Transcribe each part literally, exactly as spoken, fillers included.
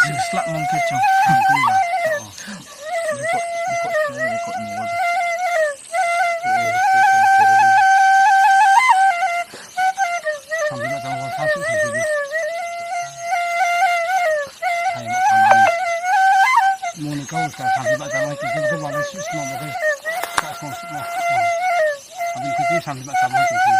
Slah mong khe chung. Ang khe ba. Record, record, record mo. Samsi ba chamo sa su sa su di. Hai ma ka nang. Moni kau sa samsi ba chamo hai khe khe ba lai su su ma ba khe. Sa su su ma. Abin khe khe samsi ba chamo hai khe khe.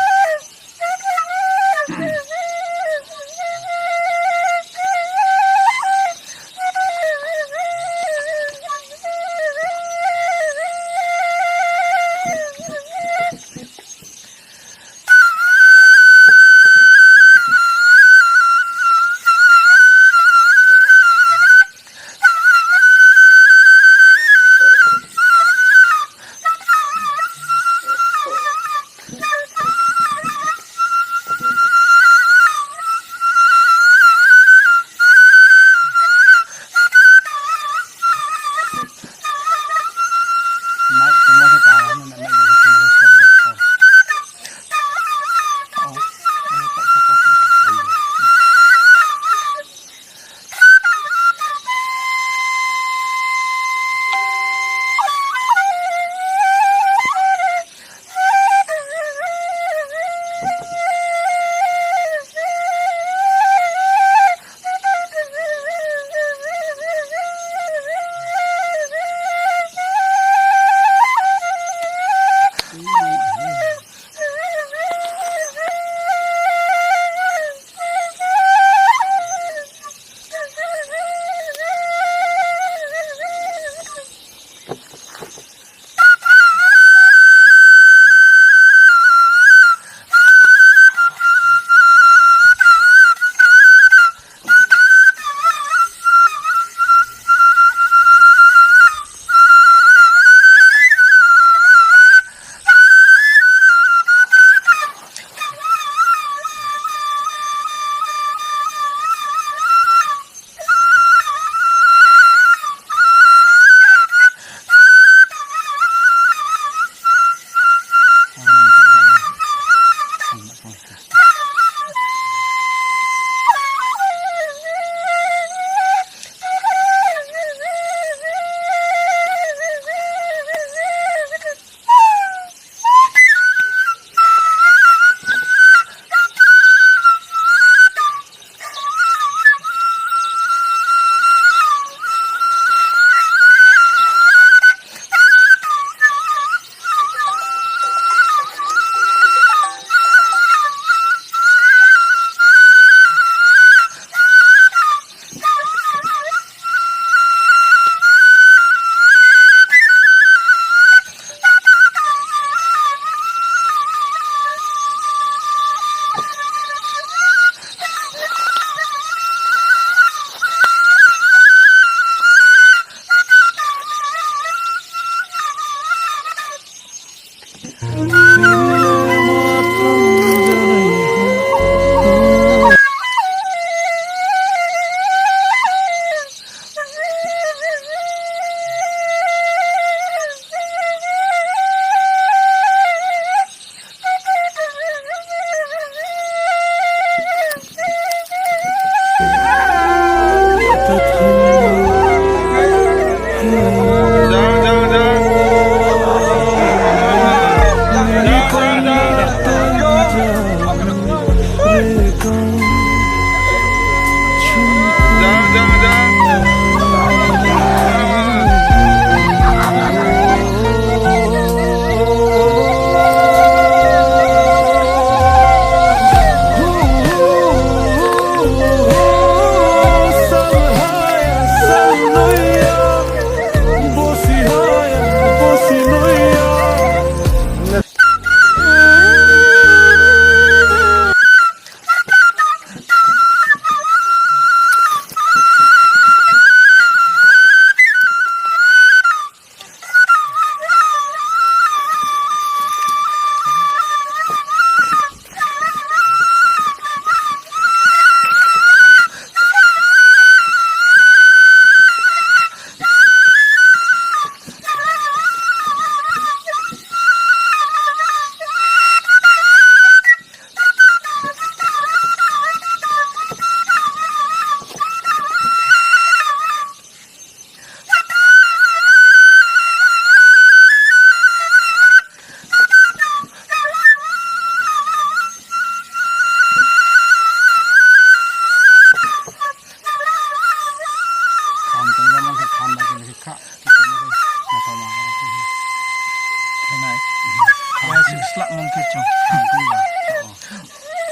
Chung thanng khe ba.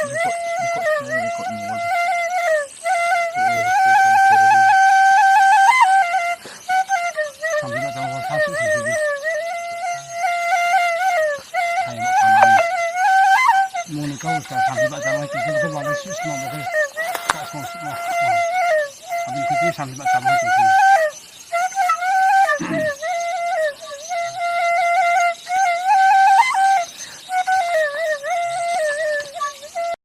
Record, record, record mo. Samsi bahcha mo, samsi bahcha mo. Hai ma thanng nai. Mung ni kau sa samsi bahcha mo, tong khe ba le sis ma bo khe. Ka song sih ma. Abo ni khe samsi bahcha mo tong khe.